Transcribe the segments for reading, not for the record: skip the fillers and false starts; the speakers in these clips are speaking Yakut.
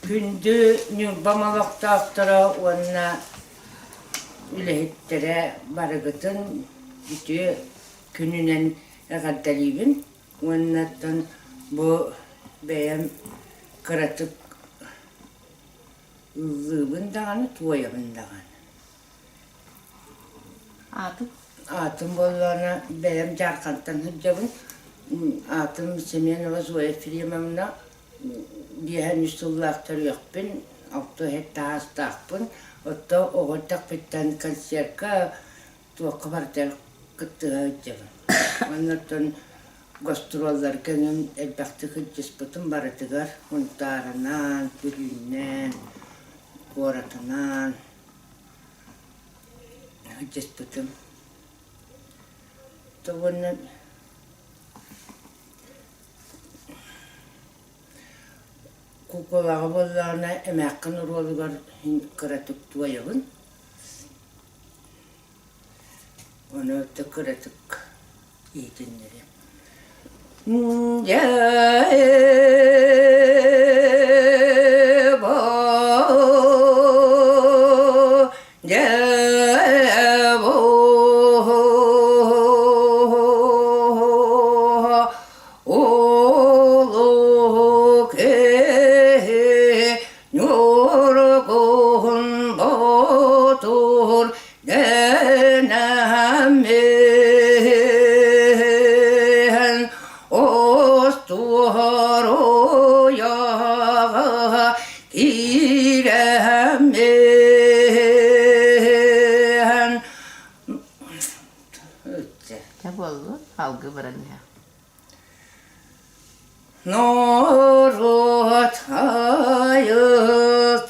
Күндү Ньурбам олохтоохторо уонна үлэһиттэрэ барыгытын үтүө күнүнэн эҕэрдэлиибин уонна оттон бу бэйэм кыратык ыллыыбын даҕаны, туойабын даҕаны. Аатым? Аатым буоллаҕына бэйэм Дьаархантан сылдьабын. Аатым Семенова Зоя Ефремовна. Биэһэн үс сыллаах төрүөхпүн, алта сэттэ саастаахпын. Оттон оҕо эрдэхпиттэн концерка туохха барытыгар кыттыһа сылдьабын. Уонна оттон гастролларга эҥин элбэхтик сылдьыспытым барытыгар Сунтаарынан, Бүлүүнэн, куоратынан сылдьыспытым. Уонна Куукулаҕа буоллаҕына эмээххин оруолугар кыратык туойабын. Ону кыратык иһитиннэриэм. Дьэ Улуу киһи Ньургуһун Боотур дэнэммин Остуоруйаҕа киирэммин Чэ буоллун, алгы баран иһэ. Норуот айыт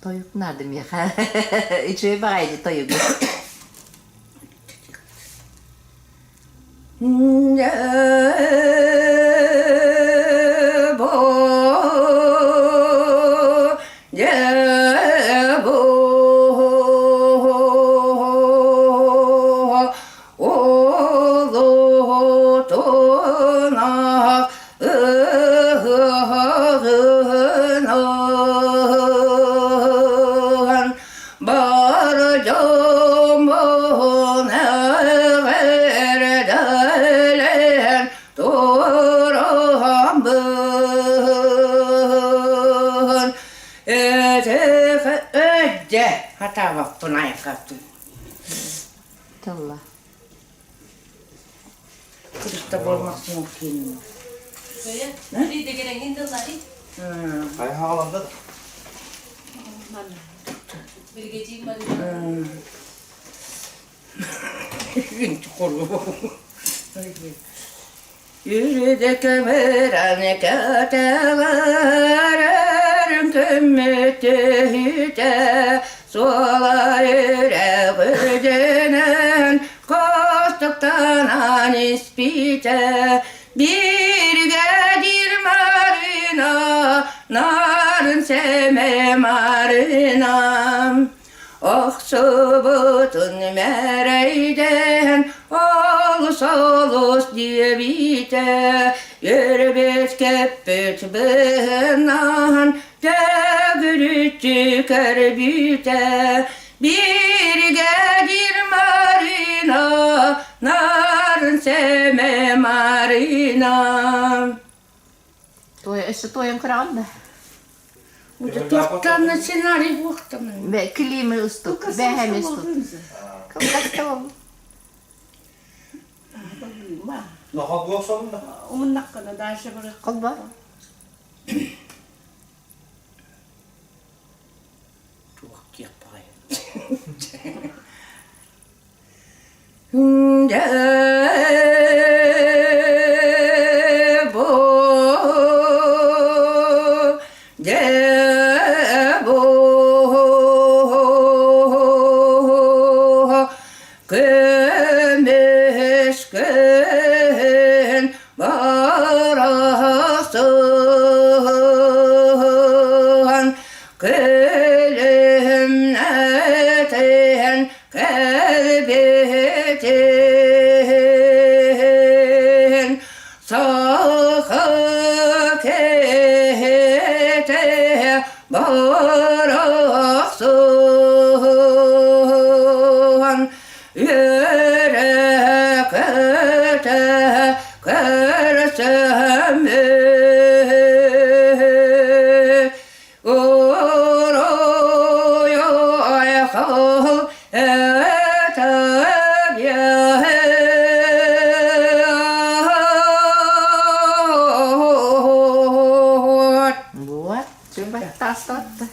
Тойук наада миэхэ. Үчүгэй баҕайы тойугу. Бар дьоммун эҕэрдэлээн тураммын Өдө хатаабаппын айхатын Тылла. Христофор Максимовкин. Үрдүкүмүрэн кэтэҕэрэрин күммүтүһүтэ суола үрэҕүдүнэн костуктанан испитэ бииргэ диир Марина нарын сэмэ Марина Охсубутун мэрэйдээн олус олус диэбитэ, үөрбүт көппүт быһынаан төгүрүччү көрбүтэ. Бииргэ диир Марина, нарын сэмэ Марина. Өссө туойан көрөҕүн да? Туохтан сценарий буохтан. Климы устук, бэһэми устук. Кылгаста ол. Умуннаххына дальше барыах. Холба. Туох диэх баҕайы. Көмүскүн барахсан күлүм. Барахсан үөрэ-көтө көрсөммүт Уруй-айхал Вот, чүмбэ тастатты.